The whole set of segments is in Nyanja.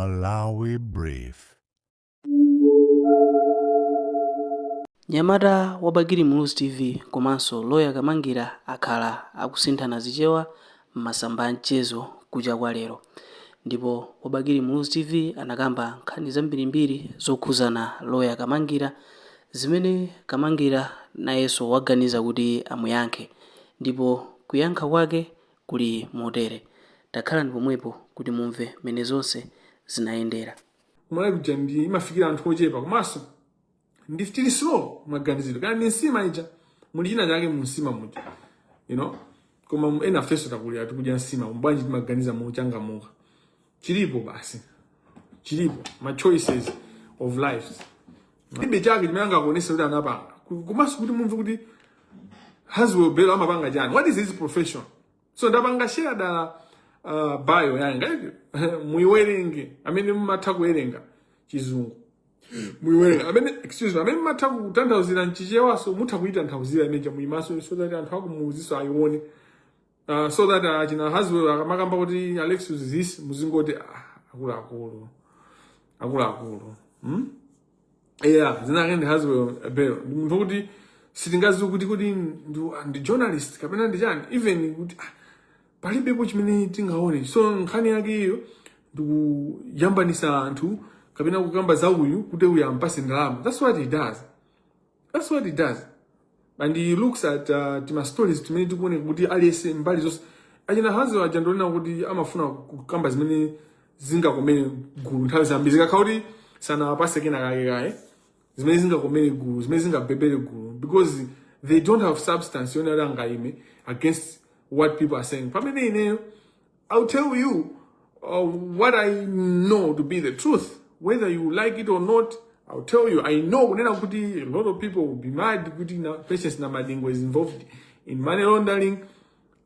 Malawi Brief. Nyamata wa Bakili Muluzi TV komanso Lawyer Kamangira akhala akusinthana zichewa m'masamba a mchezo kucha kwa lero. Ndipo wa Bakili Muluzi TV anakamba nkhani zambirimbiri zokhuzana Lawyer Kamangira zimene Kamangira nayenso waganiza kuti amuyankhe ndipo kuyankha kwake kuli motere. Takhalani pomwepo kuti mumve mmene zonse zinayendera. Kumalawi kuja ndi imafikira anthu ochepa komanso ndi tili slow maganizidwe kaya ndi nsima ija muli china chake mu nsima muja koma ena afenso takulira tikudya nsima bwanji timaganiza mochangamuka chilipo basi chilipo ma choices of life palibe chake chimene angakuonesa kuti anapanga komanso kuti mumve kuti Haswell Bello amapanga chani, what is his profession? So ndapanga share dala bio yanga muiwerenge amene mumatha kuwerenga chizungu muiwerenga amene, excuse me, amene mumatha kutanthauzira mchichewaso mutha kuitanthauzira imeja muimaso so that anthu akumuziso ayione so that achina Haswell akamakamba kuti Alexius this muzingoti ah, akuluakulu akuluakulu? Yeah, zina ake ndi Haswell Bello, ndi munthu kuti sitingaziwe kuti ndi journalist kapena ndi chani even kuti ah, palibepo chimene tingaone. So nkhani yake iyo ndikuyambanisa anthu kapena kukamba za uyu kuti uyu ampase ndalama. That's what he does, that's what he does. And he looks at tima stories timene tikuoneka kuti aliyense mbali zonse achina Haswell aja ndionena kuti amafuna kukamba zimene zingakomere gulu nthawi zambiri zikakhala kuti sanawapase kena kake kaye zimene zingakomere gulu zimene zingabebere gulu because they don't have substance yonena kuti angayime against what people are saying. Pamene ineyo, I'll tell you what I know to be the truth. Whether you like it or not, I'll tell you. I know kunena kuti a lot of people will be mad kuti na Patience Namadingo is involved in money laundering.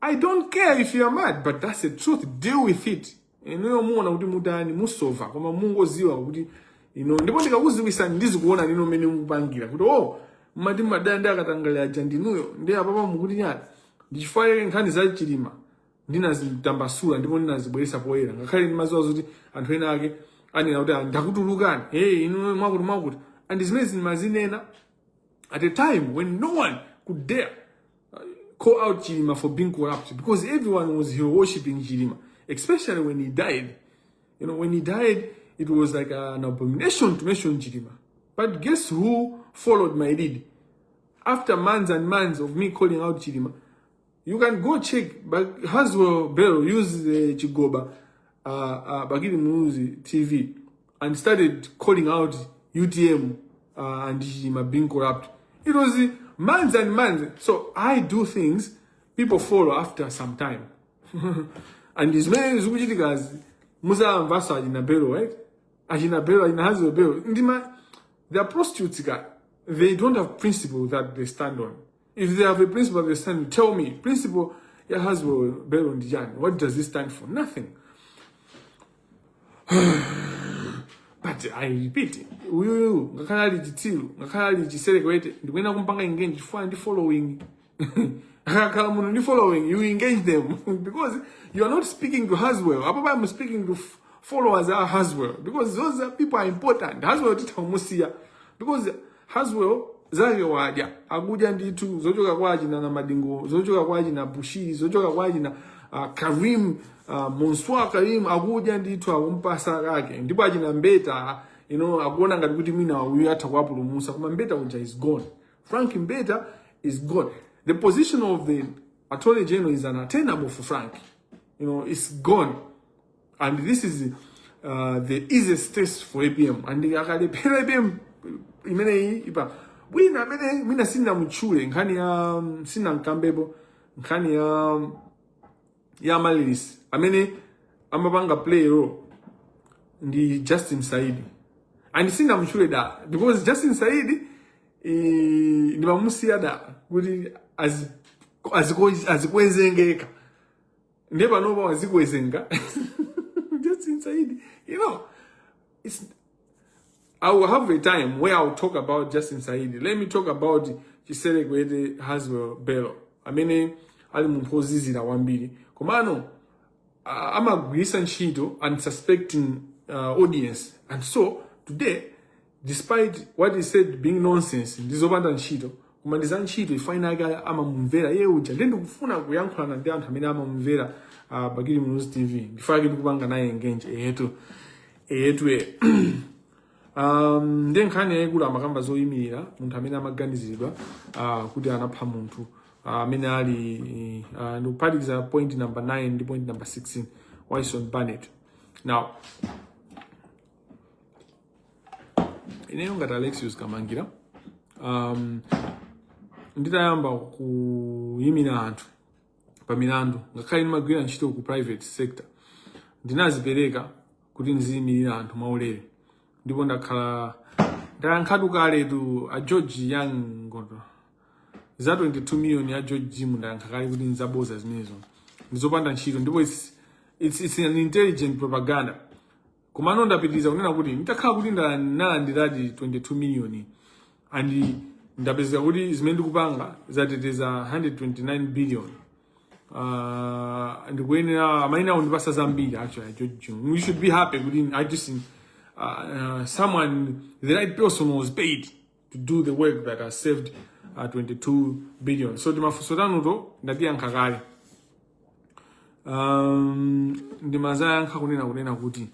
I don't care if you are mad, but that's the truth. Deal with it. Inuyo muona kuti mutani musova koma mungoziwa kuti ino ndipo ndikakuziwisani ndizikuona nino mmene mukupangira kuti oh mmati madanda akatangale aja ndinuyo ndi apapa mukuti nyani ndichifukwa chake nkhani za Chilima ndinazitambasula ndipo ndinazibweretsa poyera ngakhale ndimaziwa zoti anthu ena ake anena kuti "Ah, ndakutulukani hey inu mwakuti mwakuti," and zimene zimazinena at a time when no one could dare call out Chilima for being corrupt because everyone was hero worshipping Chilima, especially when he died. When he died, it was like an abomination to mention Chilima. But guess who followed my lead? After months and months of me calling out Chilima, you can go check. But Haswell Bell used the Chigoba, Bakili Muluzi TV, and started calling out UTM and Chilima being corrupt. It was months and months. So I do things, people follow after some time. And zimene zikuchitikazi muzamvaso achina Bello, right? Achina Bello, achina Haswell Bello ndima they are prostitutes ka. They don't have principle that they stand on. If they have a principle they stand on, tell me principle ya Haswell Bello ndi chani? What does it stand for? Nothing. But I repeat, uyuyu ngakhale ali chitsiru ngakhale ali chiserekwete ndikuyenda kumpanga engage chifukwa ndi following. Akakhala munthu ndi following, you engage them because you are not speaking to Haswell. Apo I'm speaking to followers a Haswell because those are people are important. Haswell titha kumusiya because Haswell zake wadya akudya ndithu zochoka kwa achina na Madingo zochoka kwa achina Bushiri zochoka kwa achina Karim Monswa Karim akudya ndithu akumpasa kake ndipo achina Mbeta akuona ngati kuti mwina uyu atha kuwapulumutsa koma Mbeta uja is gone. Frank Mbeta is gone. The position of the attorney general is unattainable for Frank. It's gone. And this is the easiest test for APM. And akalephera APM imeneyi ipa bwina amene mwina sindinamutchule nkhani ya sindinamkambepo nkhani ya Amaryllis amene amapanga play role ndi Justin Saidi and sindinamutchule da because Justin Saidi ndimamusiya da kuti azikwezengeka ndiye panopa wazikwezenga Justin Saidi. It's I will have a time where I'll talk about Justin Saidi. Let me talk about Chiserekwete Haswell Bello amene ali munthu wozizira kwambiri komano amagwiritsa ntchito unsuspecting audience. And so today, despite what he said being nonsense, ndizopanda ntchito, koma ndi za ntchito ifo ake amamumvera iye uja. Ndiye ndikufuna kuyankhulana ndi anthu amene amamumvera Bakili Muluzi TV. Ndifake ndikupanga naye engage. Eyetu, eyetu e. Ndiye nkhani yayikulu amakamba zoyimirira munthu amene amaganiziridwa kuti anapha munthu amene ali ndikuphatikiza point number 9 ndi point number 16, Wison Barnett. Now ineyo ngati Alexius Kamangira, nditayamba kuyimira anthu pa milandu, ngakhale ndimagwira ntchito ku private sector, ndinazipereka kuti ndiziyimirira anthu mwaulere. Ndipo ndakhala ndayankhatu kaletu a George Young Ngoto za 22 million ya George Jim. Ndayankha kale kuti nzaboza zimenezo, ndizopanda ntchito, ndipo it's an intelligent propaganda. Komano ndapitiriza kunena kuti nditakhala kuti ndalandiradi 22 million and ndapezeka kuti zimene ndikupanga zateteza 129 billion, ndikuyenera amaina kundipasa zambiri. Actually, George Jim, we should be happy kuti I just someone, the right person was paid to do the work that has saved 22 billion. So timafunso tanuto ndatiyankha kale. Ndimazayankha kunena kuti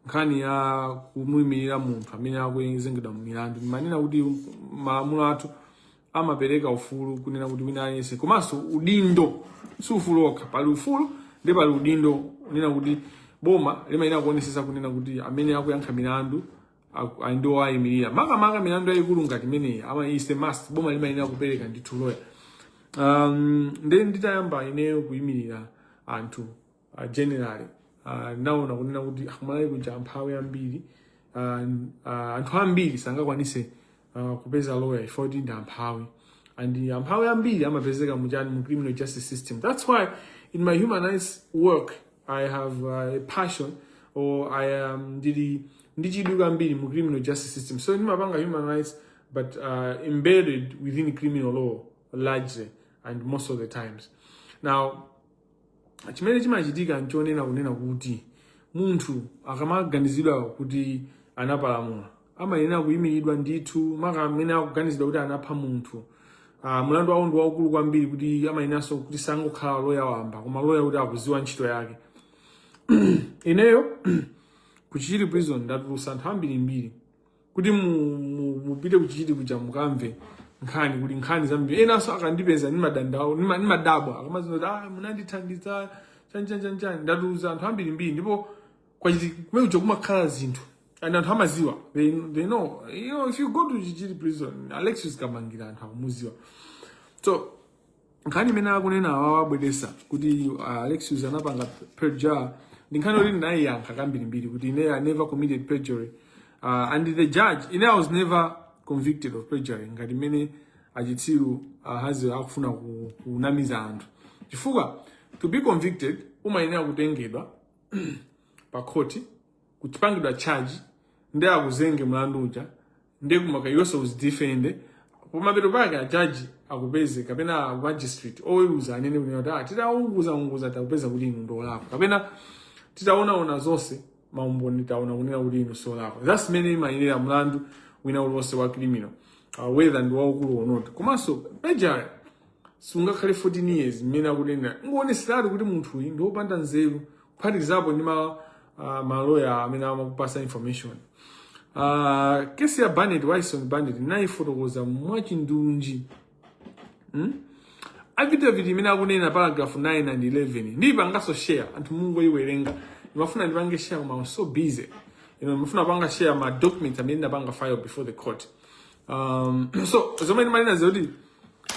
nkhani ya kumuyimirira munthu amene akuyezengedwa mu milandu, ndimanena kuti malamulo athu amapereka ufulu kunena kuti wina aliyense, komanso udindo, si ufulu okha, pali ufulu ndi pali udindo kunena kuti boma limayenera kuonesesa kunena kuti amene akuyankha milandu ali ndi owayimirira, makamaka milandu yayikulu ngati imeneyi ama is a must, boma limayenera kupereka ndithu lawyer. Ndi nditayamba ineyo kuyimirira anthu generally, naona kunena kuti akumalawi kuja amphawi ambiri, anthu ambiri sangakwanise kupeza lawyer ifo kuti ndi amphawi, and amphawi ambiri amapezeka muchani, mu criminal justice system. That's why in my human rights work I have a passion, or I am ndili ndi chidwi kwambiri mu criminal justice system. So ndimapanga human rights but embedded within criminal law largely and most of the times. Now chimene chimachitika nchonena kunena kuti munthu akamaganizidwa kuti anapalamula amayenera kuyimiridwa ndithu, maka amene akuganizidwa kuti anapha munthu. Mlandu wawo ndi waukulu kwambiri kuti amayeneranso kuti sangokhala loya wamba, koma loya kuti akuziwa ntchito yake. Ineyo ku Chichiri Prison ndatulusa anthu ambirimbiri. Kuti mupite ku Chichiri kuja mukamve nkhani, kuti nkhani zambiri. Enanso akandipeza nimadandawo, nimadabwa akamazina kuti, "Ah, munandithandiza chani chani chani chani." Ndatulusa anthu ambirimbiri, ndipo kwachiti kumene kuja kumakhala zinthu and anthu amaziwa. They know, if you go to Chichiri Prison, Alexius Kamangira anthu akumuziwa. So nkhani imene akunena awa wabweresa kuti Alexius anapanga perjury ndi nkhani yoti ndinayiyankha kambirimbiri kuti ine I never committed perjury, and the judge, ine I was never convicted of perjury ngati mmene achitsiru hazi akufuna kunamiza anthu, chifukwa to be convicted umayenera kutengedwa pa khoti, kupangidwa charge, ndi akuzenge mlandu uja, ndi kumaka iwenso uzidefende. Pamapeto pake ajaji akupeze kapena magistrate oweruza anene kunena kuti, "Ah, titaunguza unguza takupeza kuti inu ndolakwa," kapena, "Titaonaona zonse maumboni taona kunena kuti inu solakwa." That's mmene imayenera mlandu wina uliwonse wa criminal, whether ndi waukulu or not. Komanso perjury sungakhale 14 years mmene akunena, ngowoneseratu kuti munthu uyu ndi wopanda nzeru, kuphatikizapo ndi maloya amene amakupasa information. Kesi ya Barnett, Wison Barnett, nayifotokoza mwachindunji. Affidavit imene akunena paragraph 9 and 11 ndiyipanganso share, anthu mungoyiwerenga. Ndimafuna ndipange share koma I was so busy. Ndimafuna panga share ma documents amene ndapanga file before the court. So zomwe ndimanena zoti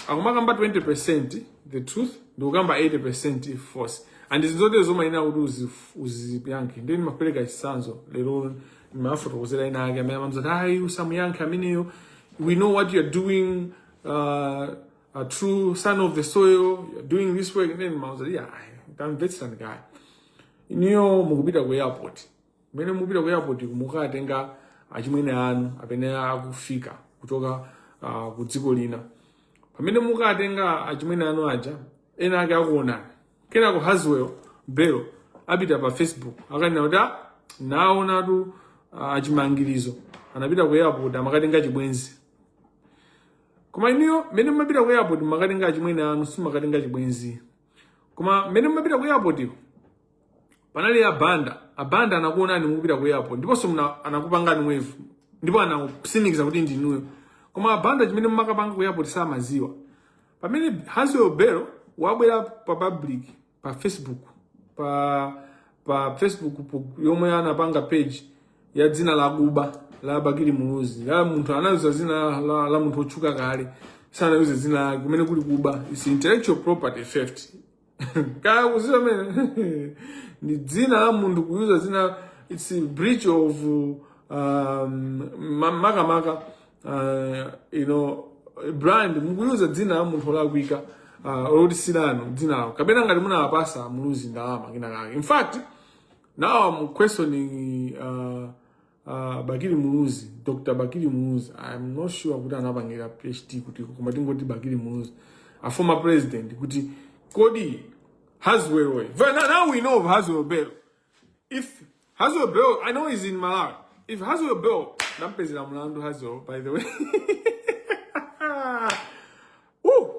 akumakamba 20% the truth, ndikukamba 80% false, and zinzote zomayenera kuti uziyankhe. Ndiye ndimapereka chitsanzo lero, ndimafotokozera ena ake amene amamzati, "Ayi, usamuyankhe ameneyo, we know what you're doing, a true son of the soil, you're doing this work." And then ndimauza, "Yeah, tamvetserani kaya, iniyo mukupita ku airport, mmene mupita ku airport mukatenga achimwene anu amene akufika kuchoka ku dziko lina. Pamene mukatenga achimwene anu aja, ena ake akuonani. Kenako Haswell Bello apita pa Facebook akanena kuti, 'Ah, Naonatu achimangirizo anapita ku airport amakatenga chibwenzi. Koma inuyo mmene mumapita ku airport mumakatenga achimwene anu, simumakatenga chibwenzi. Koma mmene mumapita ku airport iko panali abanda. Abanda anakuonani mukupita ku airport, ndiponso anakupangani wave, ndipo anakusimikiza kuti ndinuyo. Koma abanda chimene mumakapanga ku airport samaziwa. Pamene Haswell Bello wabwera pa public pa Facebook, pa Facebook yomwe anapanga page ya dzina la kuba la Bakili Muluzi, la munthu anayuza dzina la munthu otchuka kale, sanayuze dzina lake, kumene kuli kuba. It's intellectual property theft. Kaya kuziwa mene ndi dzina la munthu kuyuza dzina, it's a breach of makamaka brand. Mukuyuza dzina la munthu olakwika, loti silanu dzinalo, kapena ngati munawapasa Muluzi ndalama kenakake. In fact, now I'm questioning Bakili Muluzi, Dr. Bakili Muluzi. I'm not sure kuti anapangira PhD kuti, koma tingoti Bakili Muluzi, a former president, kuti kodi Haswell oyo. But now we know of Haswell Bell. If Haswell Bell, I know he's in Malawi. If Haswell Bell, nampezera mlandu Haswell, by the way. Woo!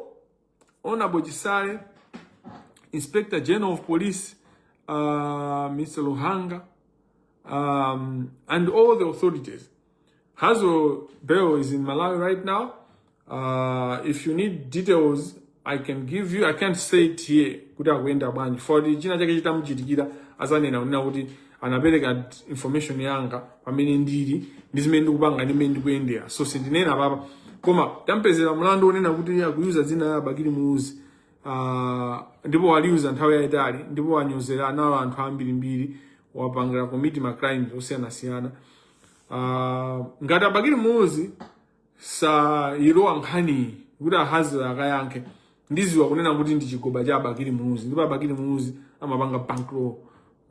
Honorable Chisale, Inspector General of Police, Mr. Luhanga, and all the authorities. Haswell Bell is in Malawi right now. If you need details, I can give you. I can't say it here kuti akuyenda bwanji, for china chake chitamuchitikira azanena kunena kuti anapereka information yanga pamene ndili ndi zimene ndikupanga ndi mmene ndikuyendera. So sindinena papa, koma tampezera mlandu onena kuti akuyuza dzina la Bakili Muluzi, ndipo waliuza nthawi yayitali, ndipo wanyozera nawo anthu ambirimbiri, wapangira commit ma crimes osiyanasiyana. Ngati Abakili Muluzi sayilowa nkhaniyi kuti aHaswell akayankhe, ndiziwa kunena kuti ndi chigoba cha Abakili Muluzi, ndipo Abakili Muluzi amapanga bankroll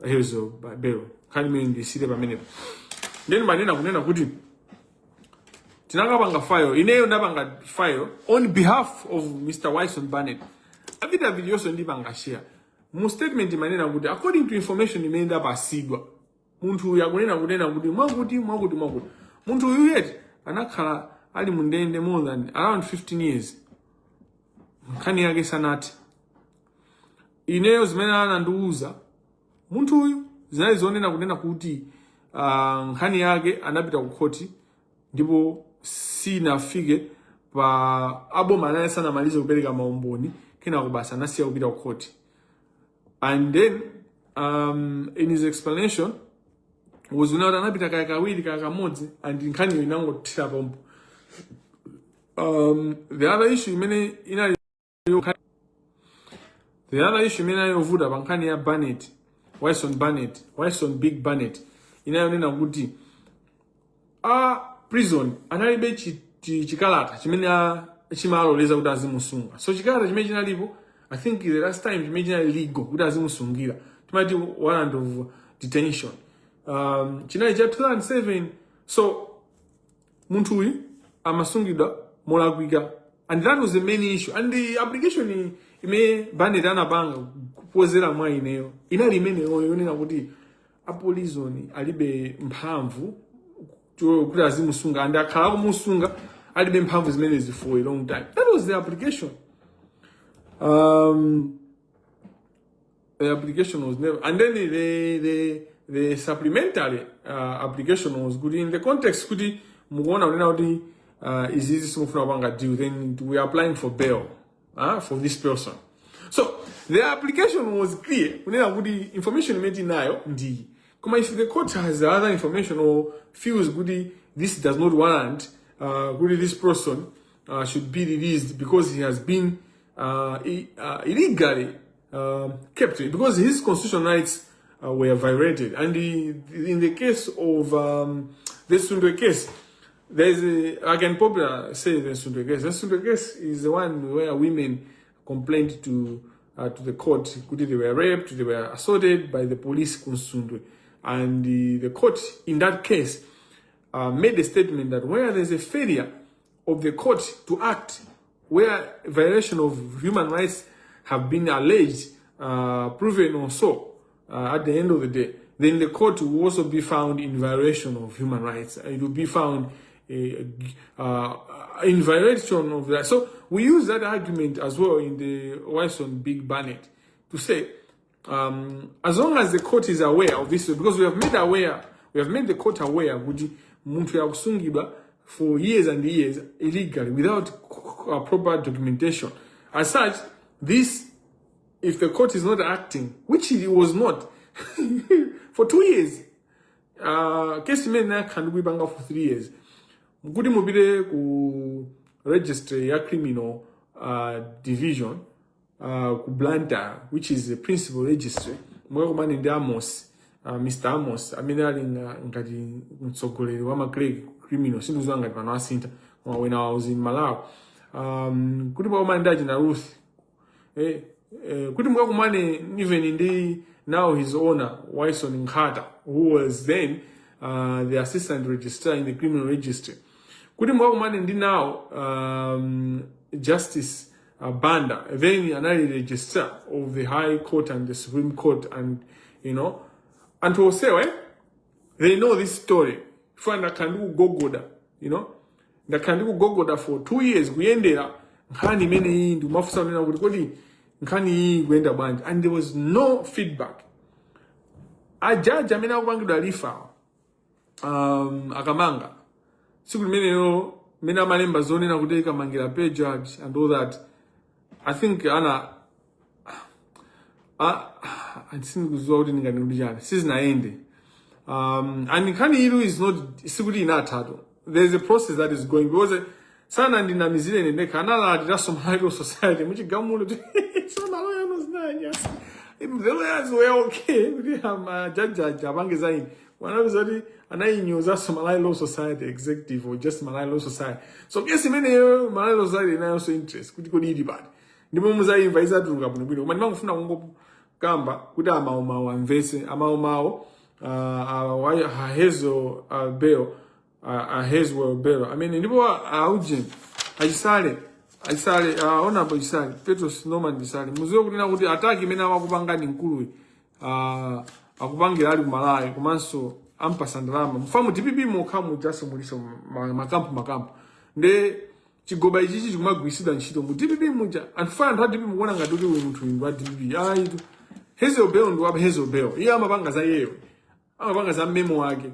Haswell Bell. Nkhani imene ndisire pamenepo. Then manena kunena kuti tinakapanga file, ineyo ndapanga file on behalf of Mr. Wyson Barnett. Affidavit yonse ndipanga share. Mu statement imanena kuti according to information imene ndapasidwa, munthu uyu akunena kunena kuti mwakuti mwakuti mwakuti. Munthu uyu yeti anakhala ali mu ndende more than around 15 years, nkhani yake sanati. Ineyo zimene anandiuza munthu uyu zinali zonena kunena kuti nkhani yake anapita ku khoti ndipo sinafike pa aboma, anali sanamalize kupereka maumboni, kenako basi anasiya kupita ku khoti. And then in his explanation was kuti anapita kaya kawiri kaya kamodzi and nkhaniyo inangothira pompo. The other issue imene yovuta pa nkhani ya Barnett, Wyson Barnett, Wyson Big Barnett, inayonena kuti a prison analibe chikalata chimene chimaloleza kuti azimusunga. So chikalata chimene chinalipo, I think the last time chimene chinali legal kuti azimusungira, timati warrant of detention, chinali cha 2007. So munthu uyu amasungidwa molakwika, and that was the main issue. And the application imene Barnett anapanga kupozera mwa ineyo inali imeneyo yonena kuti a prison alibe mphamvu kuti azimusunga, and akhala akumusunga alibe mphamvu zimenezi for a long time. That was the application. The application was never, and then the supplementary application was good in the context kuti mukuona kunena kuti izizi simufuna kupanga deal, then we are applying for bail for this person. So the application was clear kunena kuti information imene tinayo ndi, koma if the court has other information or feels kuti this does not warrant kuti this person should be released because he has been illegally kept, because his constitutional rights were violated. And in the case of the Sundwe case, there's a, I can probably say the Sundwe case. The Sundwe case is the one where women complained to the court kuti they were raped, they were assaulted by the police ku Nsundwe. And the court in that case made a statement that where there's a failure of the court to act, where violation of human rights have been alleged, proven or so, at the end of the day, then the court will also be found in violation of human rights. It will be found in violation of that. So we use that argument as well in the Wyson Big Barnett to say, as long as the court is aware of this, because we have made the court aware kuti munthu akusungidwa for years and years illegally without proper documentation. As such, this, if the court is not acting, which it was not for 2 years, kesi imene nakhala ndikuipanga for 3 years, kuti mupite ku registry ya criminal division ku Blantyre, which is the principal registry, mukakumane ndi Amos, Mr Amos, amene ali ngati mtsogoleri wa ma clerk criminal. Sindikudziwa ngati pano asintha, koma when I was in Malawi, kuti mukakumane ndi achina Ruth, kuti mukakumane even ndi now His Honor Wyson Nkhata, who was then the assistant registrar in the criminal registry, kuti mukakumane ndi now Justice Banda, then anali registrar of the High Court and the Supreme Court, and anthu onsewa, they know this story. Funa ndakhala ndikugogoda, ndakhala ndikugogoda for 2 years kuyendera nkhani imene iyi, ndikumafunsa kunena kuti kodi nkhani iyi kuyenda bwanji, and there was no feedback. Ajaji amene akupangidwa refer, akamanga tsiku limenelo mmene amalemba zonena kuti Kamangira perjured and all that, I think ana sindikudziwa kuti ndingati kuti chani, sizinayende. And nkhani ilu is not, sikuti inathatu. There's a process that is going, because sana ndinamizire ine ndekha analati Malawi Society muchigamulo so maloya zinanyasa. The lawyers were okay kuti amajaji apange zaini, wanapeza kuti anayinyozaso Malawi Law Society executive or just Malawi Law Society. So kesi imeneyo, Malawi Law Society inayonso interest kuti kodi ili pati, ndipo muzayimva izatuluka bwinobwino. Koma ndimangofuna kungokamba kuti amaumawo amvese, amaumawo, Hazel Bell, Hazel Bell amene ndipo aujeni achisale, achisale, Honorable Chisale, Petros Norman Chisale, muziwe kunena kuti attack imene amakupangani mkuluyi, akupangira ali kumalawi, komanso ampasa ndalama mfamu DPP mokha mujaso muliso makampu makampu, nde chigoba ichichi chikumagwiritsidwa ntchito mu DPP muja. Anthu fana, anthu a DPP mukuona ngati kuti uyu munthu uyu ndi wa DPP. Ayitu, Hazel Bell ndi wa Hazel Bell. Iye amapanga za iyeyo, amapanga za mmemo wake.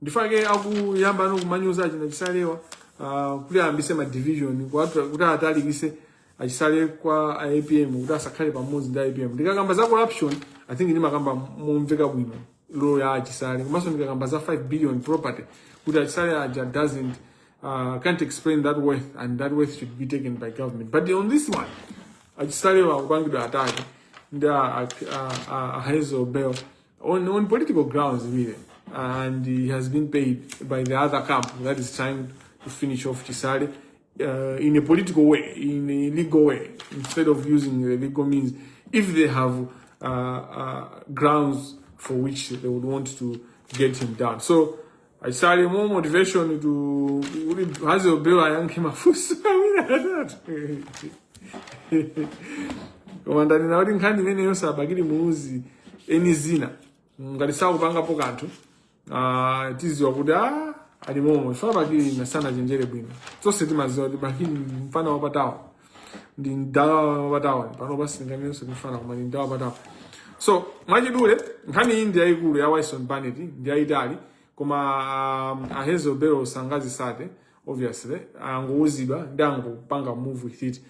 Ndifake akuyamba ano kumanyoza achina Chisalewa, kuti ayambise ma division, kuti atalikise achisale kwa APM, kuti asakhale pamodzi ndi APM. Ndikakamba za corruption, I think ndimakamba momveka bwino law ya achisale, komanso ndikakamba za 5 billion property, kuti achisale aja doesn't can't explain that worth, and that worth should be taken by government. But on this one, achisalewa akupangidwa attack ndi a Hazel Bell on political grounds really, and he has been paid by the other camp that is trying to finish off Chisale in a political way, in a legal way, instead of using the legal means, if they have grounds for which they would want to get him down. So I started more motivation to Hazel Bell ayankhe mafunso awiri atatu. Koma ndanena kuti nkhani imeneyo sabakili muluzi eni zina ngati sakupangapo kanthu, tiziwa kuti ali momo chifukwa Bakili nasana chenjere bwino. Tonse timaziwa kuti Bakili ndi mfana wapatawa, ndi mdala wapatawa. Pano pasinganenso ndi mfana, koma ndi mdala wapatawa. So mwachidule, nkhani iyi ndi yayikulu ya Wyson Barnett, ndi yayitali, koma a Hazel Bell sangazisate. Obviously angouzidwa ndi angopanga move with it.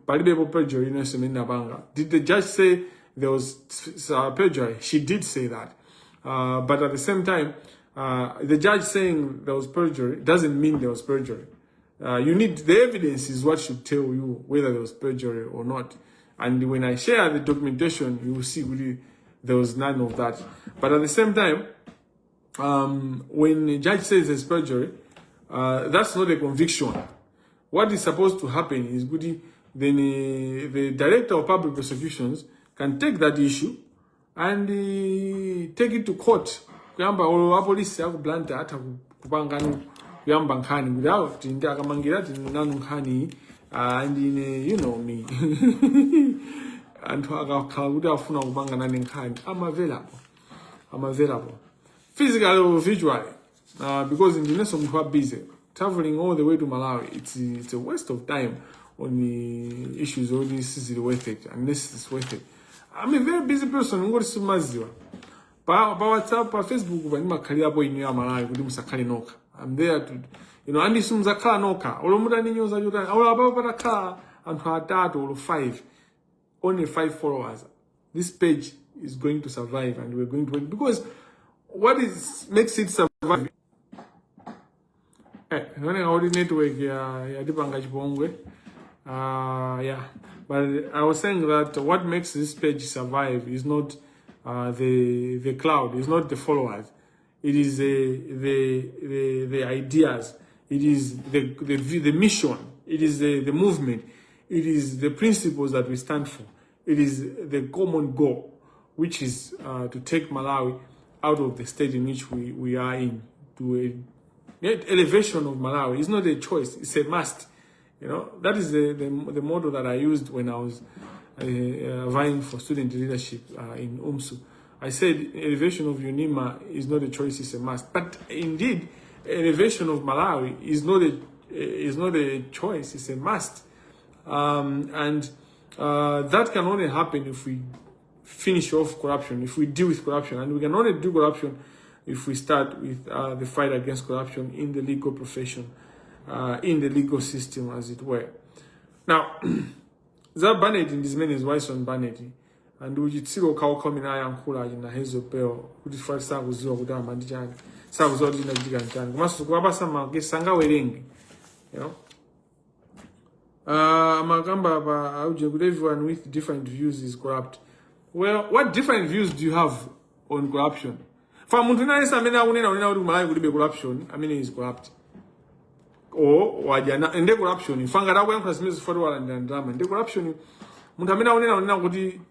Palibepo perjury inonso imene inapanga. Did the judge say there was perjury? She did say that, but at the same time, the judge saying there was perjury doesn't mean there was perjury. You need the evidence is what should tell you whether there was perjury or not. And when I share the documentation, you will see really there was none of that. But at the same time, when the judge says there's perjury, that's not a conviction. What is supposed to happen is good. Then the director of public prosecutions can take that issue and take it to court. Kuyamba olo apolisi aku Blantyre atha kupangani kuyamba nkhani kuti awo tindi akamangira tili nanu nkhani, and ine, you know me, anthu akakhala kuti afuna kupanga nane nkhani, I'm available. I'm available physically or virtually, because ndinenso munthu wa busy traveling all the way to Malawi. It's a waste of time on the issues already sizili worth it unless it's worth it. I'm a very busy person, ngoti simaziwa. Pa WhatsApp, pa Facebook pa ndimakhalirapo inu ya Malawi kuti musakhale nokha. I'm there to and simuzakhala nokha. Olo mutaninyoza chotani, olo apapo patakhala anthu atatu olo five, only five followers, this page is going to survive and we're going to work, because what is makes it survive, inaoneka kuti network ya yatipanga chipongwe. Yeah, but I was saying that what makes this page survive is not the cloud, is not the followers. It is the ideas, it is the mission, it is the movement, it is the principles that we stand for, it is the common goal, which is to take Malawi out of the state in which we are in to a elevation of Malawi. Is not a choice, it's a must. That is the motto that I used when I was vying for student leadership in UMSU. I said elevation of UNIMA is not a choice, it's a must. But indeed, elevation of Malawi is not a choice, it's a must. And that can only happen if we finish off corruption, if we deal with corruption. And we can only do corruption if we start with the fight against corruption in the legal profession, in the legal system, as it were. Now, za Barnett ndi zimene Wyson Barnett and uchitsiru okhaokha umene ayankhula achina Hazel Bell kuti fati sakuziwa kuti amandi chani, sakuziwa kuti chinachitika nchani, komanso kuwapasa makesi sangawerenge. Makamba pa auje kuti everyone with different views is corrupt. Well, what different views do you have on corruption? Fa munthu inayense amene akunena unena kuti kumalawi kulibe corruption, amene is corrupt or wajana nde corruption. Fanga akuyankhula zimene zifoti walandira ndalama nde corruption. Munthu amene akunena unena kuti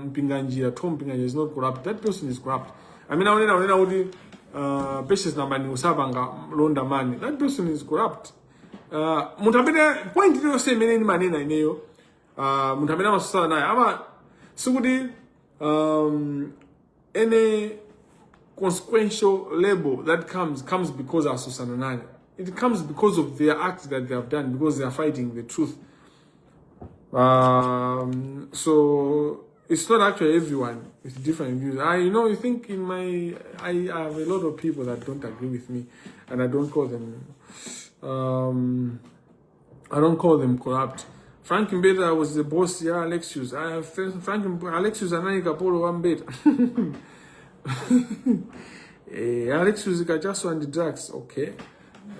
Mpinganjira, Tom Mpinganjira is not corrupt, that person is corrupt. Amene akunena unena kuti Patience Nambani usapanga launder money, that person is corrupt. Munthu amene point iliyonse imene ndimanena ineyo, munthu amene amasusana naye ama sikuti any consequential label that comes comes because asusana naye. It comes because of their acts that they have done, because they are fighting the truth. So it's not actually everyone with different views. I you know you think in my I have a lot of people that don't agree with me, and I don't call them corrupt. Frank Mbeta was the boss, yeah, Alexius. I have Frank Alexius anali kapolo wa Mbeta. Alexius Kachaso and drugs, okay.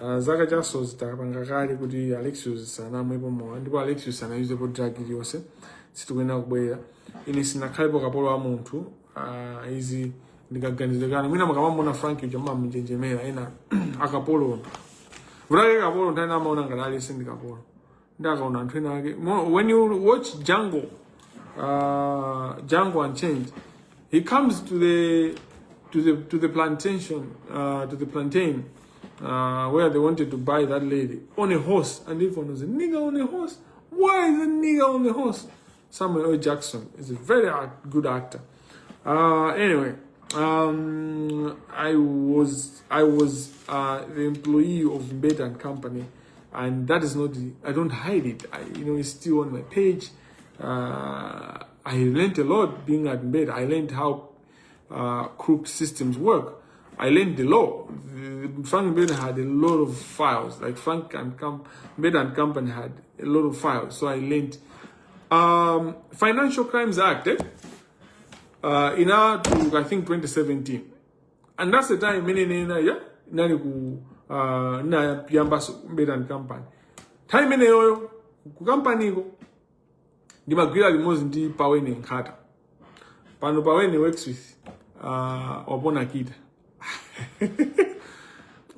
Zakachaso zitapanga kale kuti Alexius sanamwepo mowa ndipo Alexius sanayuzepo drug iliyonse, sitikuyenera kubwerera. Ine sinakhalepo kapolo wa munthu. Izi ndikaganizire kale mwina mukamamona Frank uja mmamunjenjemera ena akapolo vulake kapolo nthawi amaona ngati aliyense ndi kapolo ndi akaona anthu ena ake. When you watch Django Unchained, he comes to the plantation, to the plantain where they wanted to buy that lady on a horse, and everyone was, "A nigger on a horse? Why is a nigger on the horse?" Samuel L. Jackson is a very good actor. Anyway, I was the employee of Mbeta and Company, and that is not the, I don't hide it. I you know it's still on my page. I learned a lot being at Mbeta. I learned how crook systems work. I learned the law. Frank Mbeta had a lot of files. Like Mbeta and Company had a lot of files. So I learned Financial Crimes Act. Eh? In to I think 2017, and that's the time mene nena ya nali ku na yambaso Mbeta and Company. Time imene yoyo ku company ko ndimagwira limodzi ndi Pawene Nkhata. Pano Pawene works with Wapona Kita.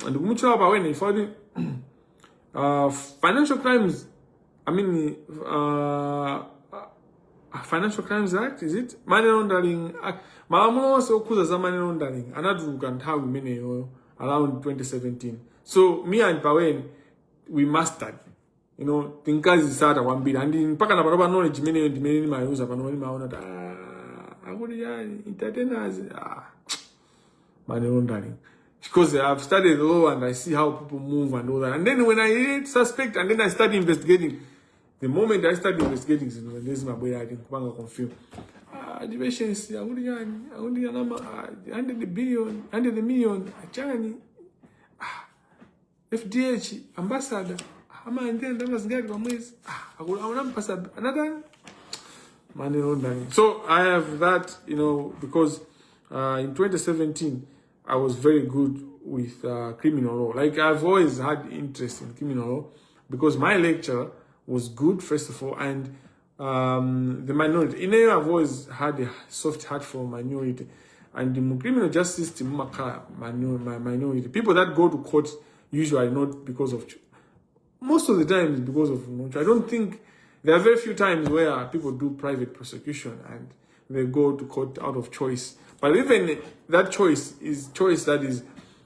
Ndikumutchula Pawene ifoti Financial Crimes, I mean, Financial Crimes Act, is it Money Laundering Act? Malamulo onse okhuza za money laundering anatuluka nthawi imeneyo around 2017. So me and Pawene, we mastered, tinkazisata kwambiri and mpaka napanopa knowledge imeneyo ndimene ndimayuza pano. Ndimaona kuti ah, akuti yani entertainers, ah. Money laundering. Because I've studied the law and I see how people move and all that. And then when I suspect and then I start investigating, the moment I start investigating, zinthu ndizimabwera ati nkupanga confirm. Ah, patience, akuti chani, akuti anama, ah, 100 billion, 100 million, chani, FDH ambassador amalandira ndalama zingati pa mwezi? Ah, akunampasa anatani, money laundering. So I have that, because in 2017 I was very good with criminal law. Like, I've always had interest in criminal law because my lecturer was good, first of all, and the minority. I've always had a soft heart for minority. And the criminal justice system, minority. People that go to court usually not because of, most of the times because of no. I don't think there are very few times where people do private prosecution and they go to court out of choice. But even that choice is choice that is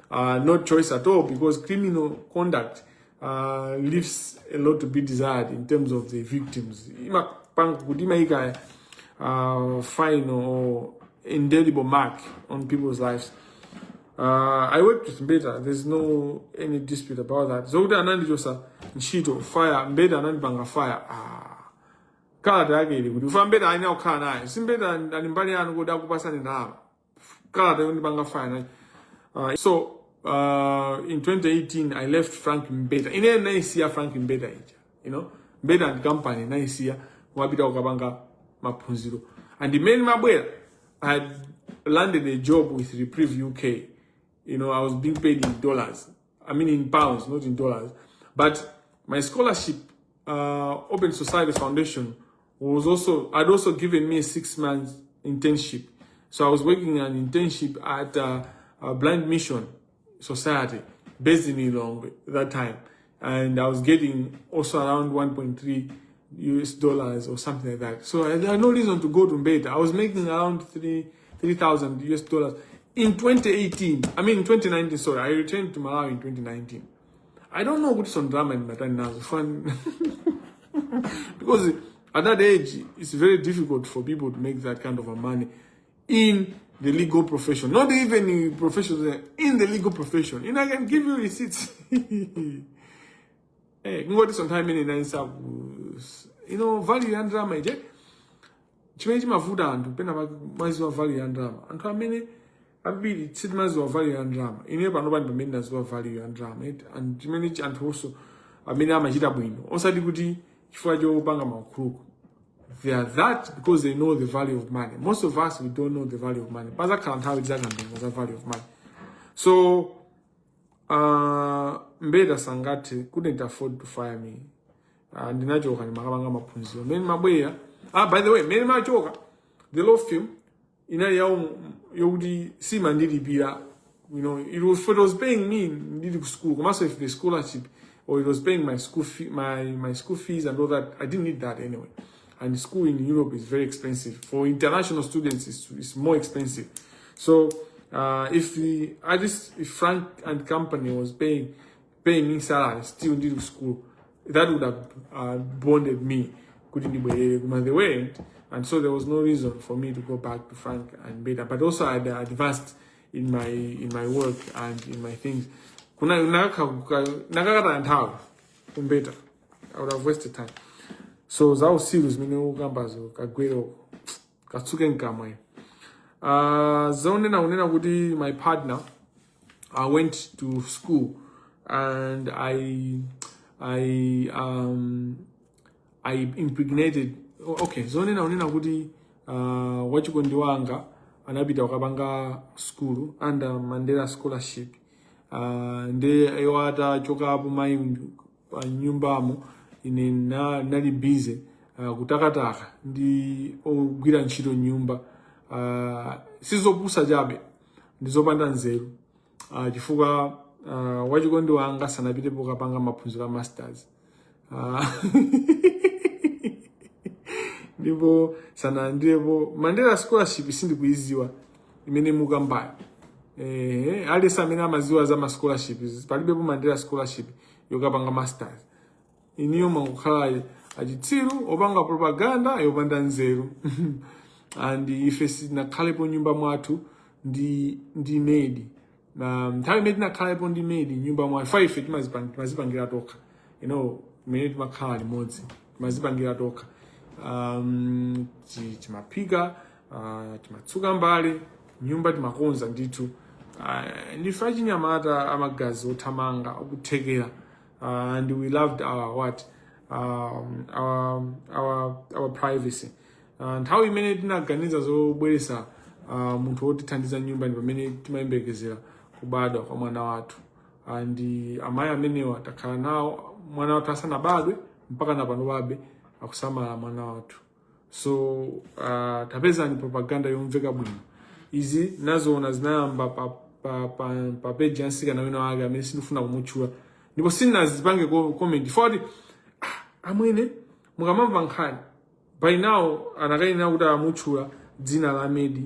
not choice at all, because criminal conduct leaves a lot to be desired in terms of the victims. Kuti imayika fine or indelible mark on people's lives. I worked with Mbeta. There's no any dispute about that. Zokuti anandichosa ntchito, fire, Mbeta anandipanga fire. Ah. Kalata yake ili kuti ufa Mbeta aina kukhala naye. Si Mbeta ali mbali yanu kuti akupasani ndalama. Kalata yondipanga fire naye. So in 2018 I left Frank Mbeta. Ine naisiya Frank Mbeta ija. Mbeta and Company naisiya kumapita kukapanga maphunziro. And the main mabwera, I had landed a job with Reprieve UK. I was being paid in dollars. I mean in pounds, not in dollars. But my scholarship, Open Society Foundation, was also had also given me a 6 months internship. So I was working an internship at Blind Mission Society based in Lilongwe that time, and I was getting also around 1.3 US dollars or something like that. So I had no reason to go to Mbeta. I was making around 3,000 US dollars in 2018. I mean in 2019. Sorry, I returned to Malawi in 2019. I don't know kuti ndalama ndimatani nazo fun, because at that age it's very difficult for people to make that kind of a money in the legal profession, not even in professions, in the legal profession. And I can give you receipts. Eh, kungoti sometime ine naisa value ya ndalama ije chimene chimavuta anthu pena pake maziwa value ya ndalama. Anthu amene ambiri sitimaziwa value ya ndalama. Ine pano pani pamene ndaziwa value ya ndalama, right? And chimene anthu also amene amachita bwino, osati kuti chifukwa chopanga makhuluku, they are that because they know the value of money. Most of us, we don't know the value of money. Pazakhala nthawi tizakambirana za value of money. So Mbeta sangathe, couldn't afford to fire me. Ndinachoka ndimakapanga maphunziro. Mmene mabwera, ah, by the way, mmene machoka, the law firm inali yawo yokuti simandilipira. It was paying me ndili ku school, komanso if the scholarship or it was paying my school fee, my school fees and all that. I didn't need that anyway, and school in Europe is very expensive for international students. It's more expensive. So if the I just if Frank and Company was paying me salary still ndili ku school, that would have bonded me kuti ndibwerere, koma they weren't, and so there was no reason for me to go back to Frank and Mbeta. But also I had advanced in my work and in my things. Kuna nakakata nthawi ku Mbeta, I would have wasted time. So zausiru zimene ukambazo, kagwero katsuke mkamwa. Zonena kunena kuti my partner, I went to school and I impregnated. Okay, zonena kunena kuti wachikondi wanga anapita kukapanga school under Mandela Scholarship, nde iwo atachokapo mayi pa nyumbamo, ine nali busy kutakataka ndi ogwira ntchito nyumba. Sizopusa chabe, ndizopanda nzeru, chifukwa wachikondi wanga sanapitepo kapanga maphunziro a masters, ndipo sanalandirepo Mandela Scholarship. Sindikuiziwa imene mukambayo. Eh, aliyense amene amaziwa za ma scholarships, palibepo Mandela Scholarship yokapanga masters. Iniyo mwangokhala achitsiru opanga propaganda yopanda nzeru, and ife sinakhalepo nyumba mwathu. ndi maid. Nthawi imene tinakhalapo ndi maid nyumba mwa ife, timazipangira tokha, imene timakhala limodzi timazipangira tokha. Timaphika, timatsuka mbale, nyumba timakonza ndithu. Ndife achinyamata amagazi othamanga, okuthekera, and we loved our what our privacy. Nthawi imene tinaganiza zobweresa munthu wotithandiza nyumba ndi pamene timayembekezera kubadwa kwa mwana wathu. And amayi amenewa takhala nawo mwana wathu asanabadwe mpaka napano babe akusamala mwana wathu. So tapezani propaganda yomveka bwino. Izi nazoona zinayamba pa page ya msikana wina wake amene sindifuna kumutchula, ndipo sindinazipange comment foti amwene mukamamva nkhani by now anakayenera kuti amutchula dzina la maid,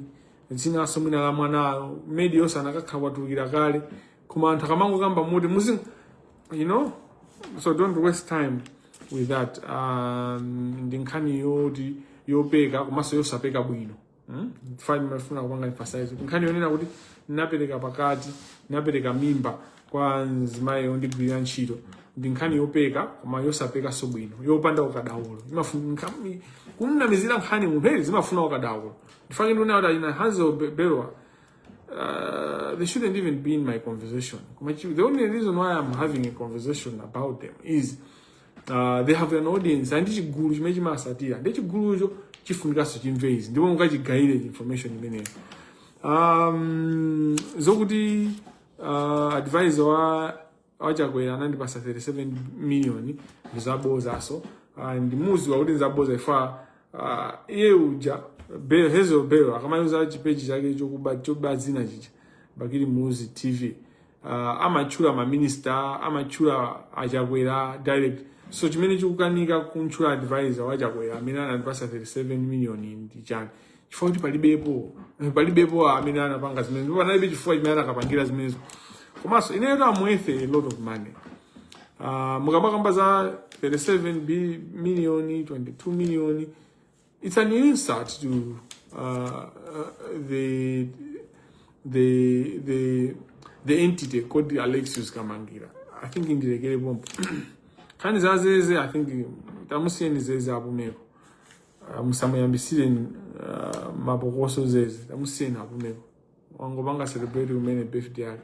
dzinanso mwina la mwanayo. Maid yonse anakakhala watulukira kale, koma anthu akamangokamba muti muzi, so don't waste time with that. Ndi nkhani yoti yopeka komanso yosapeka bwino. Fine, mafuna kupanga emphasize nkhani yonena kuti napereka pakati, napereka mimba kwa mzimayi yondigwirira ntchito, ndi nkhani yopeka koma yosapekanso bwino, yopanda ukadaulo. Kumnamizira nkhani munthu eri zimafuna ukadaulo. Ndifake ndikuona kuti achina Hazel Belwa, they shouldn't even be in my conversation. The only reason why I'm having a conversation about them is they have an audience and chigulu chimene chimasatira, ndi chigulucho chifunikanso chimve izi ndipo mukachigayire information imeneyo. Zokuti advisor wa waChakwera anandipasa 37 million ndizabozaso. Ndimuziwa kuti ndizaboza ifa iye uja Hazel Bell akamayuza chipeji chake chokuba choba dzina chicha Bakili Muluzi TV, amatchula maminista, amatchula aChakwera direct. So chimene chikukanika kuntchula advisor waChakwera amene anandipasa 37 million ndi chani? Chifukwa kuti palibepo amene anapanga zimenezo, ndipo panalibe chifukwa chimene anakapangira zimenezo. Komanso ineyo am worth a lot of money. Mukamakamba za 37 million, 22 million, it's an insult to the entity called Alexius Kamangira. I think ndilekere pompo. Nkhani za Zeze, I think tamusiyeni Zeze apumeko. Musamuyambisire mapokoso Zeze, tamusiyeni apumeko, wangopanga celebrate kumene birthday yake.